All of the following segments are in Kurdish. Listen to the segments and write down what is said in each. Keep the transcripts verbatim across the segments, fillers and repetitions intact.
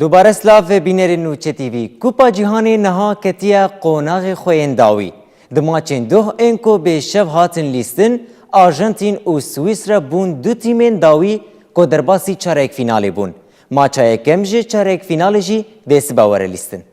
Dubare silav ve bînerên Nûçe T V. Kupa Cîhanê niha ketiye qonaxê xwe yên dawî. Di maçên duh ên ku bê şev hatin lîstin, Arjantin û Swîsre bûn du tîmên dawî ku derbasî çarek fînalê bûn. Maça yekem ji çarek fînalê jî dê sibe were lîstin.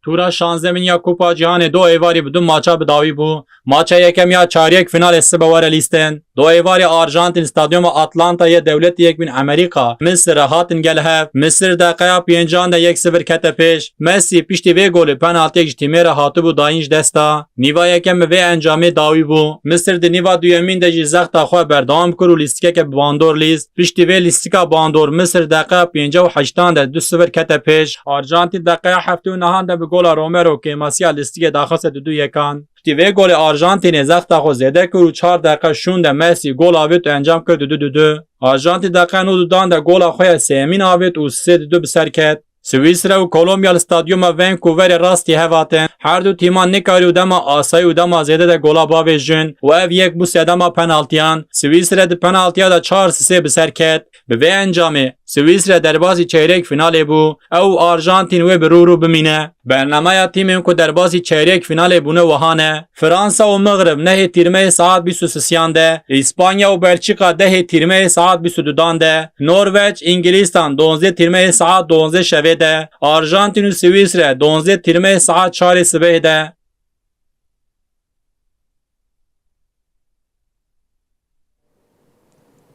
Tura şazdemîn ya Kupa Cîhanê do êvarî bi du maça bi dawî bû. Maça yekem ya çaryek finalê sibe were lîstin. Do êvarî Arjantin stadyuma Atlanta yê dewletê Yekbûn Amerîka, Misir re hatin gel hev. Misir deqeya pêncan de yek sifir kete pêş. Messi piştî vê golê penaltiyek ji tîmê re hatibû dayîn ji desta. Nîva yekem bi vê encamê dawî bû. Misir di nîva duyemîn de jî zexta xwe berdewam kir û lîstikeke bi bandor lîst. Piştî vê lîstika bandor Misir deqeya pêncî û heştan de du sifir kete pêş. Arjantin deqeya heftê û nehan de bi gola Romero kêmasiya lîstikê daxiste du du yekan. Piştî vê golê Arjantinê zexta xwe zêde kir û çar deqe şûn de Messi gol avêt û encam kir du du du du. Arjantin deqeya nod û dan de gola xwe ya sêyemîn avêt û sê du du bi ser ket. Swîsre û Kolombiya li stadyuma Vancouverê rastî hev hatin. Her du tîman nikarî û dema asayî û dema zêde de gola bavêjin û ev yek bû sedema penaltiyan. Swîsre di penaltiya de çar sisê bi ser ket. Bi vê encamê Swîsre derbasî çeyrek finalê bû. Ew û Arjantin wê bi rû rû bimîne. Bernameya tîmên ku derbasî çeyrek finalê bûne wiha ne: Fransa û Mixrib nehê tîrmeyê saet bîst û sisiyan de, Îspanya û Belçîka dehê tîrmeyê saet bîst û dudan de, Norveç, Îngilîstan donzdê tîrmeyê saet donzdê şevê de, Arjantin û Swîsre donzdê tîrmeyê saet çarê sibehê de.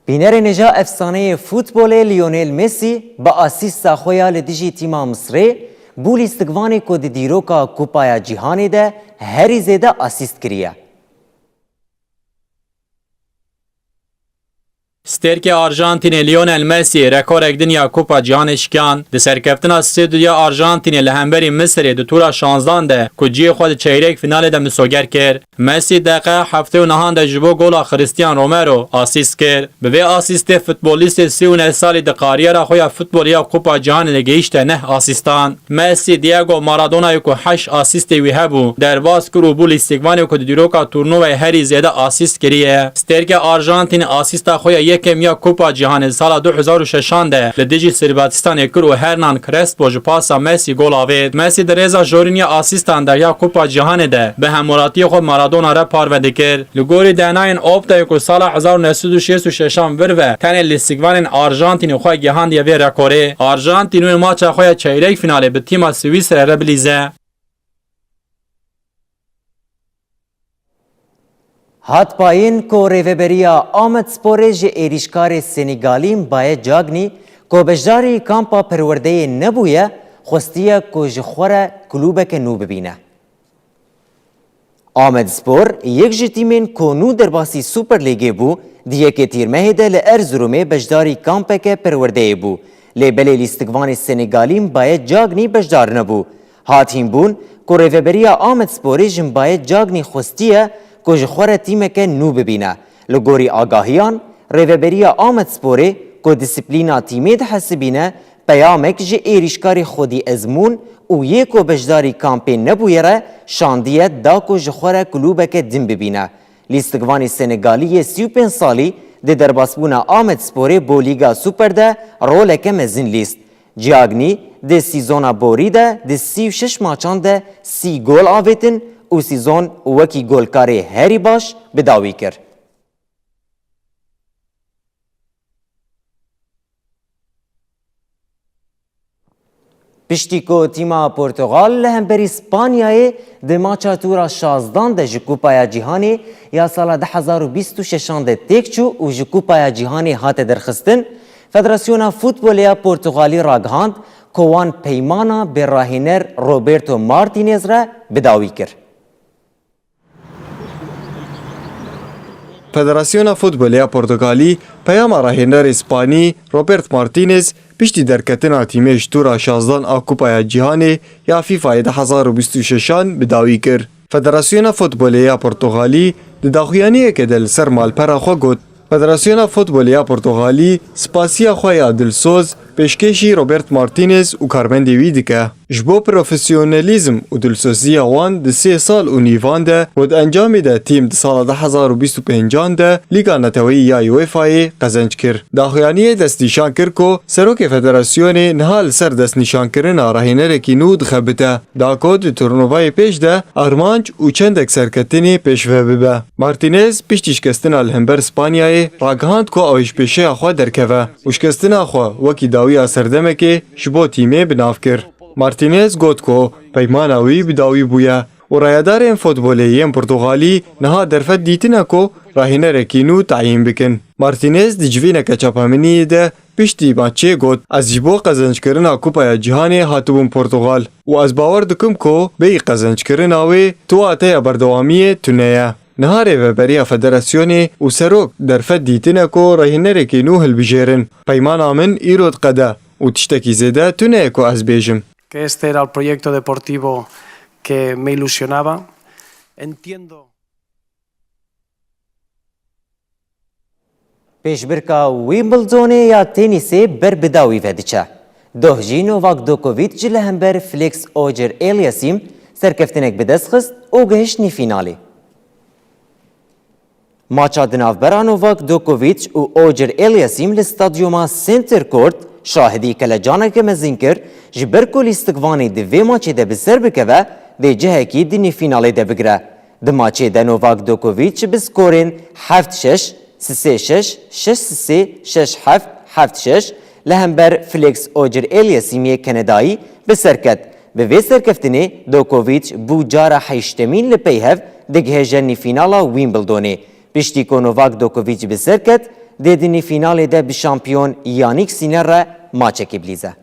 Bînerên hêja efsaneyê futbolê Lionel Messi bi asîsta xwe ya li dijî tîma Misirê bû lîstikvanê ku di dîroka Kupaya Cîhanê de herî zêde asîst kiriye. Stêrkê Arjantînê Lionel Messi rekorek din ya Kupa Cîhanê şikand. Di serkeftina sê du ya Arjantînê li hemberî Misirê di tura şanzdan de ku cihê xwe di çeyrek finalê de misoger kir, Messi deqeya heftê û nehan de ji bo gola Cristian Romero asîst kir. Bi vê asîstê futbolîstê sî û neh salî di kariyera xwe ya futbolê ya Kupa Cîhanê de gehîşte neh asîstan. Messi, Diego Maradonayê ku heşt asîstê wî hebû, derbas kir û bû lîstikvanê ku di dîroka turnuvayê herî zêde asîst kiriye. Stêrkê Arjantînê asîsta xwe ya yekem ya Kupa Cîhanê di sala du hezar û şeşan de li dijî Sirbistanê kir û Hernan Crespo ji pasa Messi gol avêt. Messi di rêza jorîn ya asîstan de ya Kupa Cîhanê de bi hemwelatiyê xwe Maradona re parve dikir. Li gorî DNAyên Optayê ku sala hezar û neh sed û şêst û şeşan vir ve tenê lîstikvanên Arjantînê xwe gihandiye vê rekorê, Arjantîn wê maça xwe ya çeyrek finalê bi tîma Swîsre re bilîze. Hat payîn ku Rêveberiya Amedsporê ji êrîşkarê Senegalî Mbaye Cagnî ku beşdarî kampa perwerdeyê nebûye, xwestiye ku ji xwe re klûbeke nû bibîne. Amedspor, yek ji tîmên ku nû derbasî Super Lîgê bû, di yekê Tîrmehê de li Erzurumê beşdarî kampeke perwerdeyê bû. Lê belê lîstikvanê Senegalî Mbaye Cagnî beşdar nebû. Hat hînbûn ku Rêveberiya Amedsporê ji Mbaye Cagnî xwestiye ku ji xwe re tîmeke nû bibîne. Li gorî agahiyan, Rêveberiya Amedsporê ku disiplîna tîmê dihesibîne, peyamek ji êrîşkarê Xwedî Ezmûn û yê ku beşdarî kampê nebûye re şandiye da ku ji xwe re klûbeke din bibîne. Lîstikvanê Senegalî yê sî û pênc salî di derbasbûna Amedsporê bo Lîga Super de roleke mezin lîst. Ciagnî di sîzona borî de di sî û şeş maçan de sî gol avêtin û sîzon wekî golkarê herî baş bi dawî kir. Piştî ku tîma Portugal li hemberî Spanyayê di maça tûra şazdan de ji Kupaya Cîhanê ya sala du hezar û bîst û şeşan de têk çû û ji Kupaya Cîhanê hate derxistin, Federasyona Futbolê ya Portugalî ragihand ku wan peymana bi rahêner Roberto Martinez re bi dawî kir. Federasyona Futbolê ya Portugalî peyama rahênerê Spanî Robert Martinez piştî derketina tîmê ji tûra şazdan a Kupaya Cîhanê ya FIFAyê du hezar û bîst û şeşan bi dawî kir. Federasyona Futbolê ya Portugalî di daxuyaniyeke de li ser malpera xwe got, Federasyona Futbolê ya Portugalî spasiya xwe ya dilsoz pêşkêşî Robert Martinez û karmendê wî dike. Ji bo profesyonelîzm û dilsoziya wan di sê sal û nîvan de ku di encamê de tîm di sala du hezar û bîst û pêncan de Lîga Neteweyî ya UEFA'yê qezenc kir. Daxuyaniyê destnîşan kir ku Serokê Federasyonê niha li ser destnîşankirina rahînerekî nû dixebite. Da ku di turnuvayê pêş de armanc û çendek serketinê pêşve bibe. Martinez piştî şikestina li hember Spanyayê ragihand ku ew ê ji pêşeya xwe derkeve û şikestina xwe wekî dawiya serdemekê ji bo tîmê bi nav kir. Martinez got ku peymana wî bi dawî bûye û rayedarên futbolê yên Portugalî niha derfet dîtine ku rahînerekî nû tayîn bikin. Martinez di civîneke çapemeniyê de piştî maçê got, "Ez ji bo qezenckirina Kupaya Cîhanê hatibûm Portugal û ez bawer dikim ku bêyî qezenckirina wê tu wateya berdewamiyê tune ye." Niha rêveberiya federasyonê û serok derfet dîtine ku rahînerekî nû hilbijêrin. Peymana min îro diqede û tiştekî zêde tune ye ku ez bêjim. Que este era el proyecto deportivo que me ilusionaba. Entiendo. Pêşbirka Wimbledonê ya tenîsê ber bi dawî ve diçe. Doh jî Novak Djokovic ji li hember Felix Auger-Aliassime serkeftinek bi dest xist û gihişt nîfînalê. Maça di navbera Novak Djokovic û Auger-Aliassime li stadyuma Center Court şahidî kelecaneke mezin kir, ji ber ku lîstikvanê di vê maçê de bi ser bikeve, dê cihekî di nîfînalê de bigire. Di maçê de Novak Djokovic bi skorên heft şeş, sisê şeş, şeş sisê, şeş heft, heft şeş li hember Felix Auger-Aliassime yê Kanadayî bi ser ket. Bi vê serkeftinê Djokovic bû cara heştemîn li pey hev digihêje nîfînala Wimbledonê. Piştî ku Novak Djokovic bi ser ket, dê di nîfînalê de bi şampiyon Yannick Sinner re maçekê bilîze.